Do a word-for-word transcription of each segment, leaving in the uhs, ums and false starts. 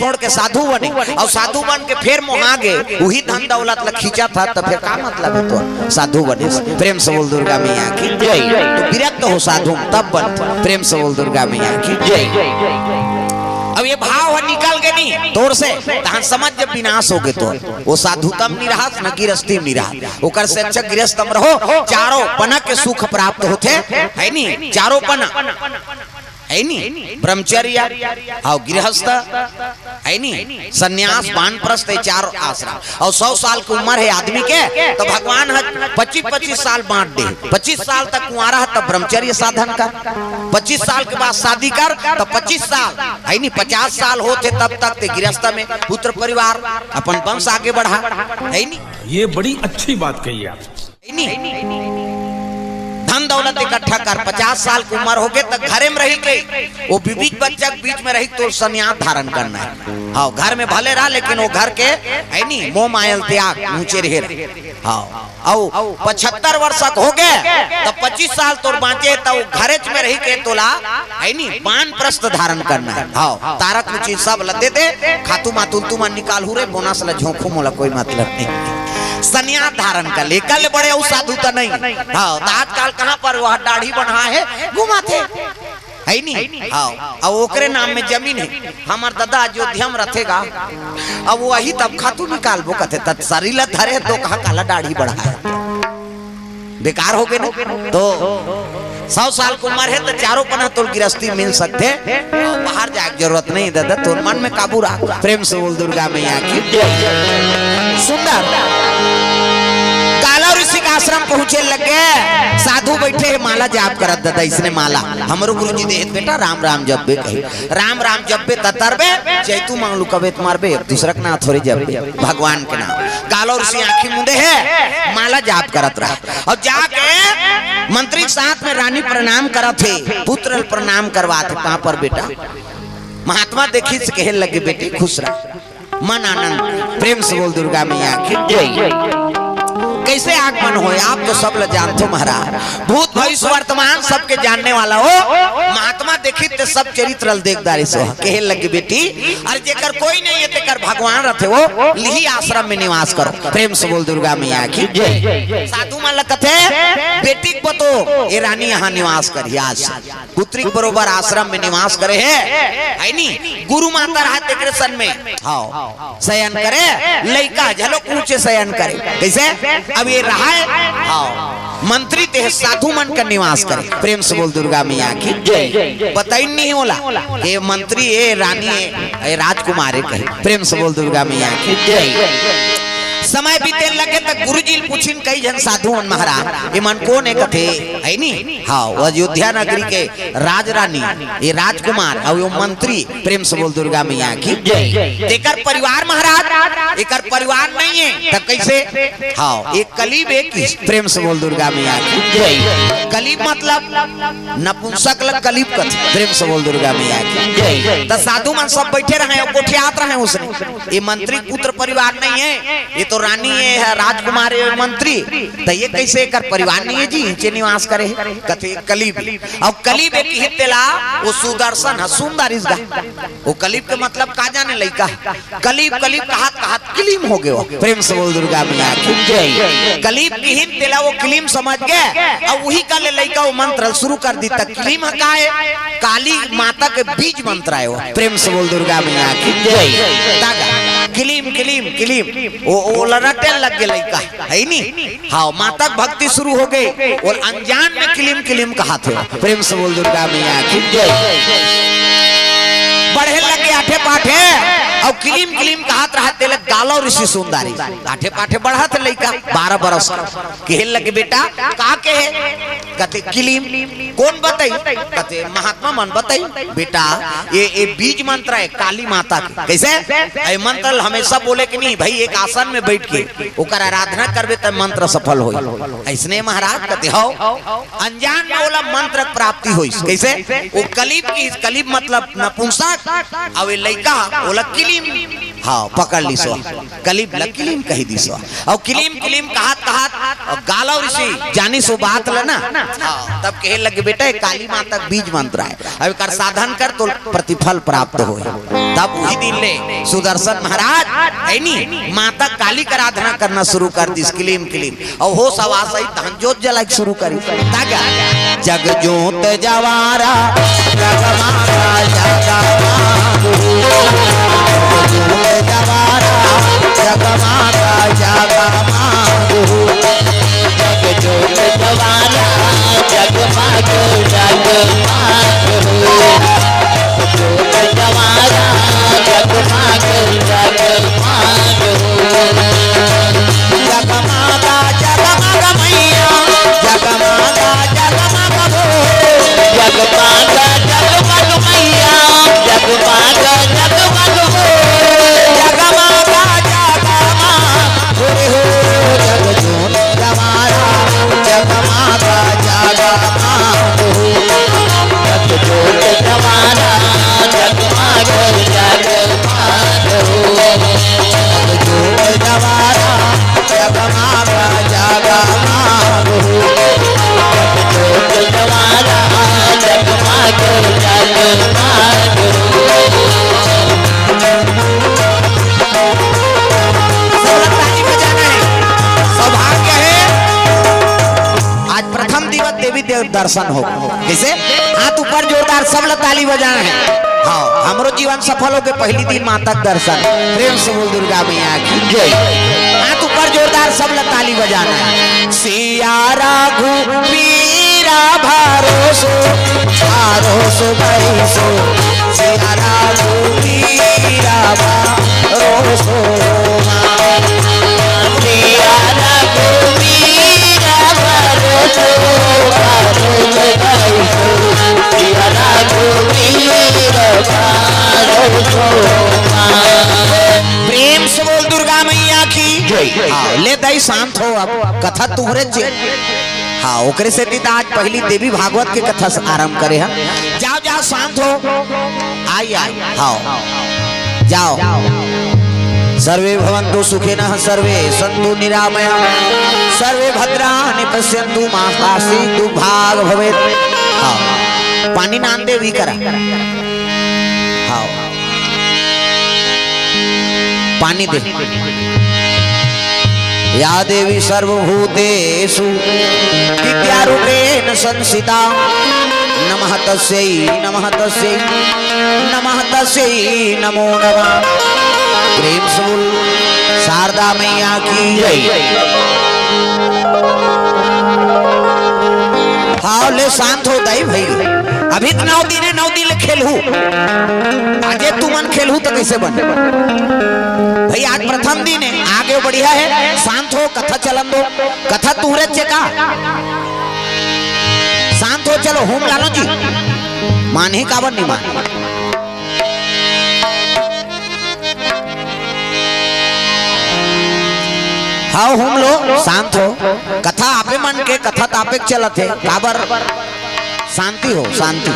छोड़ के साधु बने, अउ साधु बन के फेर मोहा गे, उही धन दौलत ल खींचत ह, त फेर का मतलब हे तोर साधु बने से? प्रेम से बोल दुर्गा मैया की जय। तो विरक्त हो साधु म तब बन, प्रेम से बोल दुर्गा मैया की जय। अब ये भाव ह निकल गे नहीं तोर से, तहन समझ जब विनाश हो गे तोर, वो साधुता म नहीं रहस, न गिरस्ती म नहीं रहस। ओकर से अच्छा गिरस्ती म रहो, चारों पना के सुख प्राप्त होथे, है नी? चारों पना, है नी? ब्रह्मचर्य, अउ गिरहस्थ, है नी? संन्यास, वानप्रस्थ, ये चार आश्रम। अउ सौ साल के उम्र हे आदमी के, त भगवान ह पच्चीस पच्चीस साल बांट दे। पच्चीस साल तक कुंवारा ह, तब ब्रह्मचर्य साधन कर। पच्चीस साल के बाद शादी कर, त पच्चीस साल, है नी? पचास साल होथे तब तक ते गिरहस्थ में पुत्र परिवार, अपन वंश आगे बढ़ा, है नी? ये बड़ी अच्छी बात कही आप। है नी? धन दौलत इकट्ठा कर, पचास साल के उम्र हो गे, त घरे में रही के, वो बीबी बच्चा के बीच में रही, तो संन्यास धारण करना है। हाँ, घर में भले रहा, लेकिन वो घर के, है नी, मोह माया ल त्याग, ऊंचे रहे। हाँ, अउ पचहत्तर वर्ष के हो गे, त पच्चीस साल तोर बांचे, त वो घरेच में रही के तोला, है नी, वानप्रस्थ धारण करना है। हाँ, तारक उचित सब ल दे दे, खातू मातुल तुमन निकालहू रे, बोनस ल झोंकहू, मोला कोई मतलब नहीं। संन्यास धारण कर ले, कर ले, बड़े अउ साधु त नहीं। हाँ, त आजकल कहाँ पर वो दाढ़ी बना हे, घुमाथे, है नी? हाँ, अउ ओकरे नाम में जमीन हे। हमर ददा अयोध्या में रथे गा, अब वही तब खातू निकालबो कथे, त शरीर ल धरे तो कहाँ काला दाढ़ी बढ़ा हे, बेकार हो गे ना। तो सौ साल के उम्र हे, त चारों पना तोल गिरस्ती मिल सकथे, बाहर जाए के जरूरत नहीं ददा, तोर मन में काबू रख। प्रेम से बोल दुर्गा मैया की जय। सुंदर। काला ऋषि के आश्रम पहुंचे लगे, साधु बैठे हे, माला जाप करत ददा, इसने माला, हमरो गुरुजी देहे त बेटा, राम राम जपबे कही, राम राम जपबे त तरबे, चैतू मांगलू कबे त मरबे, एक दूसरा के नाम थोड़े जपबे, भगवान के नाम। काला ऋषि आंखी मूंदे हे, माला जाप करत रहा। अउ जाके मंत्री के साथ में रानी प्रणाम करत हे, पुत्र ल प्रणाम करवात हे, पाँव पर बेटा। महात्मा देखिस त कहे लगे, बेटी खुश रह, मन आनंद। प्रेम से बोल दुर्गा मैया की जय। कैसे आगमन होय, आप तो सब ल जानथो महाराज, भूत भविष्य वर्तमान सबके जानने वाला हो। महात्मा देखिस त सब चरित्र ल देख डारिस हो, कहे लगे, बेटी, अरे जेकर कोई नहीं हे, तेकर भगवान रथे, वो लिही आश्रम में निवास करो। प्रेम से बोल दुर्गा मैया की जय। साधु मन ल कथे, बेटी के पतो, ये रानी यहाँ निवास करही आज से। पुत्री के बरोबर आश्रम में निवास करे हे, है नी? गुरु माता रहा तेकरे सन में, हाँ, शयन करे, लइका घलो ऊंचे शयन करे। कैसे? अब ये रहा हे, हाँ, मंत्री ते साधु मन का निवास करे। प्रेम से बोल दुर्गा मैया की जय। बताइन नहीं होला, ये मंत्री, ये रानी, ये राजकुमार हे कही। प्रेम से बोल दुर्गा मैया की जय। समय बीते लगे त गुरुजी ल पूछिन कई झन साधु मन, महाराज, ये मन कोन हे कथे, है नी? हाँ, वो अयोध्या नगरी के राज रानी, ये राजकुमार, अउ ये मंत्री। प्रेम से बोल दुर्गा मैया की जय। तेकर परिवार महाराज, एकर परिवार नहीं हे, त कैसे? हाँ, एक कलीब एक ही। प्रेम से बोल दुर्गा मैया की जय। कलीब मतलब नपुंसक ल कलीब कथे। प्रेम से बोल दुर्गा मैया की जय। त साधु मन सब बैठे रहे, गोठियात रहे उसने, ये मंत्री पुत्र परिवार नहीं हे, ये तो रानी हे, राजकुमार हे, मंत्री, त ये कैसे एकर परिवार नहीं हे जी, नीचे निवास करे हे, कथे कलीब। अउ कलीब एक ही तेला, वो सुदर्शन ह, सुंदर इसगा। वो कलीब के मतलब का जाने लइका। कलीब, कलीब कहत कहत किलीम हो गयो। प्रेम से बोल दुर्गा मैया की जय। कलीब किहिन तेला वो किलीम समझ गे, अउ उही का ले लइका वो मंत्र शुरू कर दी। त किलीम ह का हे? काली माता के बीज मंत्र आयो। प्रेम से बोल दुर्गा मैया की जय। तागा, किलीम, किलीम, किलीम। वो, वो लरटे लग गे लइका, है नी? हाँ, माता के भक्ति शुरू हो गे। वो अनजान में किलीम, किलीम कहत हे। प्रेम से बोल दुर्गा मैया की जय। बढ़े लगे आठे पाठे, अउ किलीम, किलीम कहत रहा तेले गालो ऋषि सुंदरी। आठे पाठे बढ़त लइका, बारह बरस का। कहे लगे, बेटा, का कहे? कथे, किलीम। कोन बताई? कथे, महात्मा मन बताई। बेटा, ये, ये बीज मंत्र हे काली माता के। कैसे? ये मंत्र ल हमेशा बोले के नहीं भाई, एक आसन में बैठ के ओकर आराधना करबे त मंत्र सफल होई। अइसने महाराज कथे, हव, अनजान में ओला मंत्र के प्राप्ति होइस। कैसे? वो कलीब की, कलीब मतलब नपुंसक, अउ ये लइका ओला किलीम, हाँ, पकड़ लिस हो। कलीब ल किलीम कहि दिस हो। अउ किलीम, किलीम कहत हाथ, अउ गालव ऋषि जानिस ओ बात ल ना, हाँ, तब कहे लगे, "बेटा, ये काली माता के बीज मंत्र आय, अब एकर साधन कर, तो प्रतिफल प्राप्त होय।" तब उही दिन ले सुदर्शन महाराज है नी, माता काली के आराधना करना शुरू कर दिस, किलिम किलिम। अउ होस हवास आइस तहन जोत जलाय के शुरू करिस। ता का? जग जोत जवारा, जगमाता जगमागो। जग जोत जवारा, जगमाता जगमागो। जग जोत जवारा, जगमागो, जगमागो। जग जोत जवारा, जगमागो, जगमागो। जगमाता जगमग मैया, जगमाता जगमग हो। जगमाता जगमग मैया, जगमाता जगमग हो। जगमाता जगमग हो रे हो, जग जोत जवारा, जगमाता जगमग हो। जग जोत जवारा, जगमाता जगमग हो। जग जोत जवारा, जगमाता जगमग हो। जग जोत जवारा, जगमाता जगमग हो। सब लोग ताली बजाना है। सौभाग्य है, आज प्रथम दिवस देवी देव दर्शन हो। कैसे? हाथ ऊपर जोरदार, सब लोग ताली बजाना है। हाँ, हमरो जीवन सफल हो के पहली दिन माता के दर्शन। प्रेम से बोल दुर्गा मैया की जय। हाथ ऊपर जोरदार, सब लोग ताली बजाना है। सिया रघुबीरा भरोसो, भरोसो बैसो, सिया रघुबीरा भरोसो। सिया रघुबीरा भरोसो, भरोसो बैसो, सिया रघुबीरा भरोसो। प्रेम से बोल दुर्गा मैया की जय। हाँ, ले दाई शांत हो, अब कथा तुहरे जे। हाँ, ओकरे सेती त आज पहली देवी भागवत के कथा से आरंभ करे हम। जाओ, जाओ, शांत हो। आई, आई, हाँ, जाओ। सर्वे भवन्तु सुखिनः, सर्वे सन्तु निरामया, सर्वे भद्राणि पश्यन्तु, मा काचित् दुःखभाग् भवेत्। हाँ, पानी नान दे भी करा। हाँ, पानी दे। या देवी सर्वभूतेषु विद्यारूपेण संस्थिता, नमः तस्यै, नमः तस्यै, नमः तस्यै, नमो नमः। प्रेम से बोल शारदा मैया की जय। हाँ, ले शांत हो दाई भाई, अभी त नौ दिन हे, नौ दिन ले खेलहू। आजे तुमन खेलहू त कैसे बने? भाई, आज प्रथम दिन हे, आगे बढ़िया हे, शांत हो, कथा चलन दो। कथा तुहरे चे का? शांत हो, चलो, होम लानो जी। मानही काबर नहीं मान। हाँ, होम लो, शांत हो। कथा आपे मन के, कथा त आपे के चलत हे। काबर? शांति हो, शांति।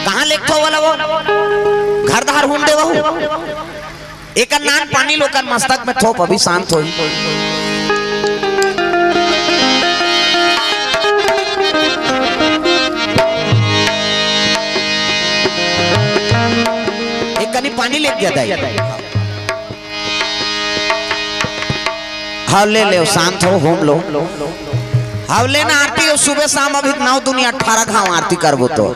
कहाँ लेखथो वाला वो? घर धार होम देवहू। एक नान पानी लो, ओकर मस्तक में थोप, अभी शांत होही। एक कनी पानी लेके जा दाई। हाँ, ले ले, शांत हो, होम लो। हाँ, ले ना आरती हो, सुबह शाम अभी नौ दुनिया अठारह घाव आरती करबो तो।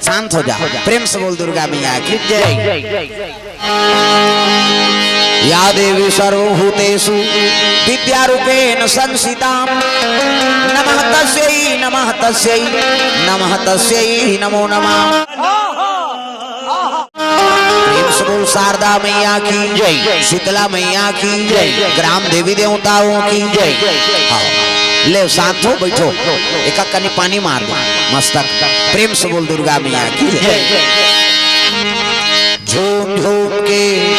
शांत हो जा, प्रेम से बोल दुर्गा मैया की जय। या देवी सर्वभूतेषु विद्यारूपेण संस्थिता, नमः तस्यै, नमः तस्यै, नमः तस्यै, नमो नमः। प्रेम से बोल शारदा मैया की जय, शीतला मैया की जय, ग्राम देवी देवताओं की जय। हाँ, ले शांत हो, बैठो, एक कनी पानी मार दो मस्तक। प्रेम से बोल दुर्गा मैया की जय। झूम झूम के,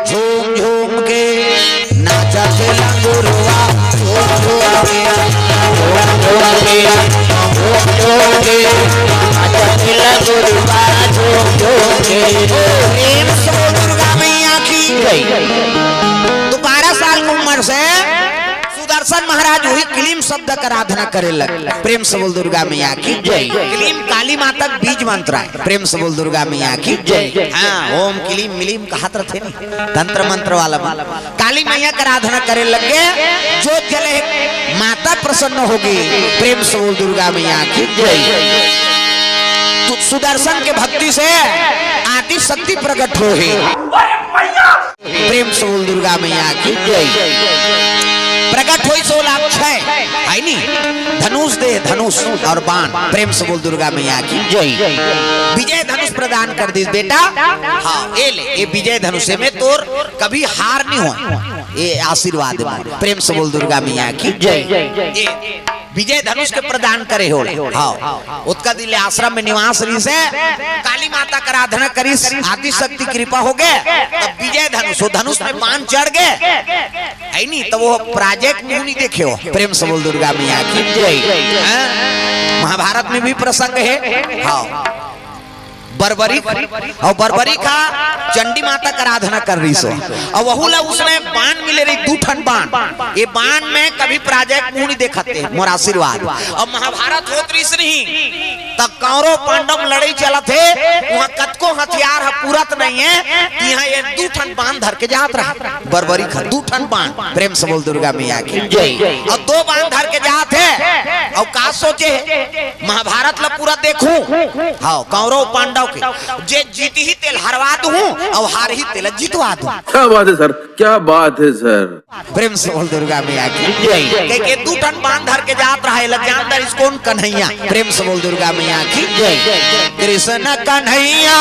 झूम झूम के नाचत लंगुरवा। झूम झूम के, झूम झूम के, झूम झूम के नाचत लंगुरवा। झूम झूम के। प्रेम से बोल दुर्गा मैया की जय। तू बारह साल की उम्र से सुधा महाराज वही क्लीम शब्द के आराधना करे लग। प्रेम से बोल दुर्गा मैया की जय। क्लीम काली माता के बीज मंत्र है। प्रेम से बोल दुर्गा मैया की जय। हाँ, ओम क्लीम मिलीम कहत रथे ना, तंत्र मंत्र वाला मन। काली मैया के आराधना करे लग गे, जो जले माता प्रसन्न होगी। प्रेम से बोल दुर्गा मैया की जय। तो सुदर्शन के भक्ति से आदि शक्ति प्रकट होही। प्रेम से बोल दुर्गा मैया की जय। प्रकट होई सो लाभ छय, है नी? धनुष दे, धनुष और बाण। प्रेम से बोल दुर्गा मैया की जय। विजय धनुष प्रदान कर दिस बेटा। हाँ, ये ले, ये विजय धनुष में तोर कभी हार नहीं हो, ये आशीर्वाद है। प्रेम से बोल दुर्गा मैया की जय। ये विजय धनुष के प्रदान करे हो। हाँ, ओतका दिन ले आश्रम में निवास रहिस हे, काली माता के आराधना करिस, आदि शक्ति कृपा हो गे, तब विजय धनुष, वो धनुष में बाण चढ़ गे, है नी, तो वो पराजय के मुंह नहीं देखे हो। प्रेम से बोल दुर्गा मैया की जय। हाँ? महाभारत में भी प्रसंग है। हाँ, बर्बरीक, और बर्बरीक हा चंडी माता के आराधना कर रहिस हो, और वहू ला उसने बाण मिले रही, दू ठन बाण। ये बाण में कभी पराजय के मुंह नहीं देखत हे, मोर आशीर्वाद। और महाभारत होत रहिस नहीं, तब कौरव पांडव लड़ाई चलत हे, वहां कतको हथियार ह पूरत नहीं है, तो यहाँ ये दू ठन बाण धर के जात रहा। बर्बरीक हा दू ठन बाण। प्रेम से बोल दुर्गा मैया की जय। और दो बाण धर के जात हे, और का सोचे हे, महाभारत ला पूरा देखूं, हाँ, कौरव पांडव के, जे जीतही तेला हरवा दूं, और हारही तेला जितवा दूं। क्या बात है सर, क्या बात है सर। प्रेम से बोल दुर्गा मैया की जय। कह के दू ठन बाण धर के जात रहा, एला जानत रहिस कोन, कन्हैया। प्रेम से बोल दुर्गा मैया की जय। कृष्ण कन्हैया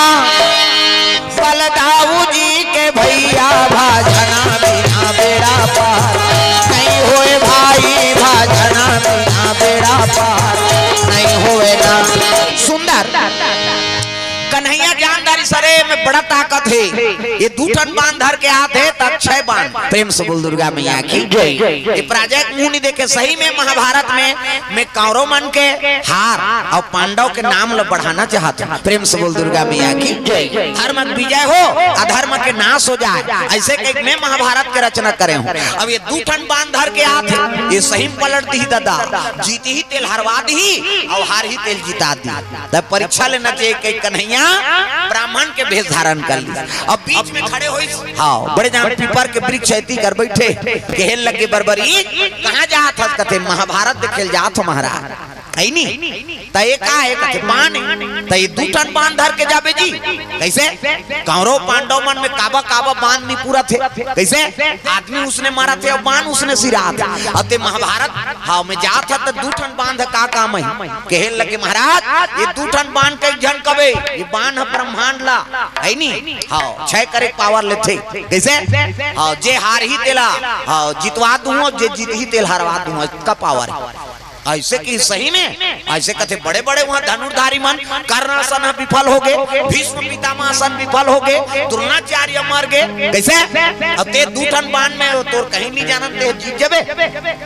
बलदाऊ जी के भैया, भाजना बिना बेड़ा पार नहीं होए भाई, भाजना बिना बेड़ा पार नहीं होए ना। सुंदर। कन्हैया जानदारी सरे में बड़ा ताकत है, ये दू ठन बाण धर के आत हे, त छह बाण। प्रेम से बोल दुर्गा मैया की जय। ये पराजय के मुंह नहीं देखे। सही में महाभारत में, में कौरव मन के हार और पांडव के नाम ला बढ़ाना चाहत हूँ। प्रेम से बोल दुर्गा मैया की जय। धर्म के विजय हो, अधर्म के नाश हो जाए, ऐसे के मैं महाभारत के रचना करे हूँ। अब ये दू ठन बाण धर के आत हे, ये सही में पलट दिही दादा, जीतही तेला हरवा दिही और हारही तेला जिता दिही। तब परीक्षा लेना चाहिए कि कन्हैया ब्राह्मण के भेष धारण कर ली। अब बीच में खड़े होई, हाँ, बड़े जान पीपर के वृक्ष एती कर बैठे, कहे लगे बर्बरीक, कहाँ जात हस? कथे महाभारत देखे ल जात हो महाराज। है नी? त ये का है? कथे बाण है। त ये दू ठन बाण धर के जाबे जी। कैसे? कौरव पांडव मन में काबा काबा बाण नहीं पूरा थे। कैसे? आदमी उसने मारा थे और बाण उसने सिरा थे। अब ते महाभारत, हाँ, में जात ह त दू ठन बाण का काम है। कहे लगे महाराज, ये दू ठन बाण कई झन कबे, ये बाण ह ब्रह्मांड ला, है नी? हाँ, छह करे पावर लेथे। कैसे? हाँ, जे हारही तेला, हाँ, जितवा दूं, जे जीतही तेला हरवा दूं, इसका पावर है। ऐसे कि सही में, ऐसे कथे बड़े बड़े वहां धनुर्धारी मन, कर्णासन ह विफल हो गे, भीष्म पितामह सन विफल हो गे, द्रोणाचार्य मर गे। कैसे? अब ते दू ठन बाण में तोर कहीं नहीं जानन, ते जीत जबे।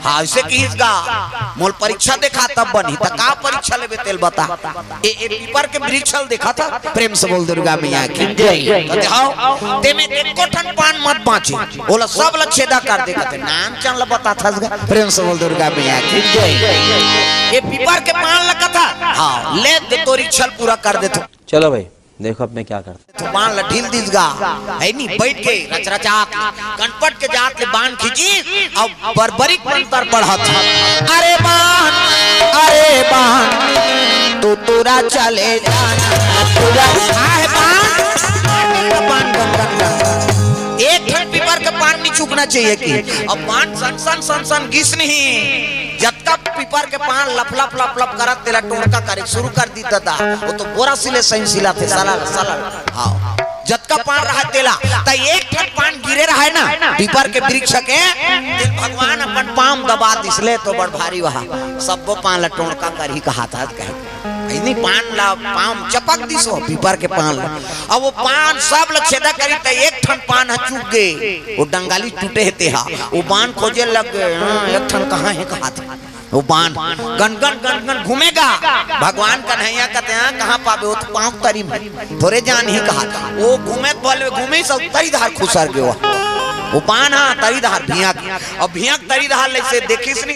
हाँ, ऐसे कि इसका मोल परीक्षा देखा तब बनी, त का परीक्षा लेबे तेला बता। ए, ए पीपर के वृक्ष ल देखा था। प्रेम से बोल दुर्गा मैया की जय। कथे, हाँ, ते में एको ठन बाण मत बांचे, ओला सब ल छेदा कर दे। कथे नाम चन ल बता था। प्रेम से बोल दुर्गा मैया की जय। ये पीपर के बाण ल कथा, हाँ, ले दे तोर इच्छा ल पूरा कर देथों। चलो भाई, देखो अब मैं क्या करता। तो बाण ल ढील दिस गा, है नी, बैठ के रचरचात, कनपट के जात ले बाण खींची, अब बर्बरीक मंत्र पढ़त। अरे बाण, अरे बाण, तू तुरा चले जाना, तुरा। आहे बाण, बाण, बाण, बाण, बाण। एक ठन पीपर के पान नहीं चूकना चाहिए कि अब बाण सन सन सन सन गिस नहीं, जतका पीपर के पान लप लप लप लप करत तेला टोड़का करे शुरू कर दी दादा, वो तो बोरा सिले सही सिला थे, सला सला। हाँ, जतका पान रहा तेला, त एक ठन पान गिरे रहा है ना पीपर के वृक्ष के, ते भगवान अपन पाम दबा दिस ले तो बड़ भारी वहा, सब्बो पान ला टोड़का करही कहा था कहे। इतनी पान ला पाम चपक दिस हो पीपर के पान ला। अब वो पान सब ला छेदा करी त एक ठन पान ह चूक गे, वो डंगाली टूटे हे तेहा, वो बाण खोजे लग गे, हाँ, एक ठन कहाँ है कहा था। वो बाण गन गन गन गन घूमेगा। भगवान कन्हैया कहते हैं, "कहाँ पाबे? वो तो पाँव तरी में, थोरे जान ही कहा था।" वो घूमे तो बोले, घूमे सब तरी धार खुसर गयो। वो बाण हाँ तरी धार भियक, अब भियक तरी धार ले से देखिस नी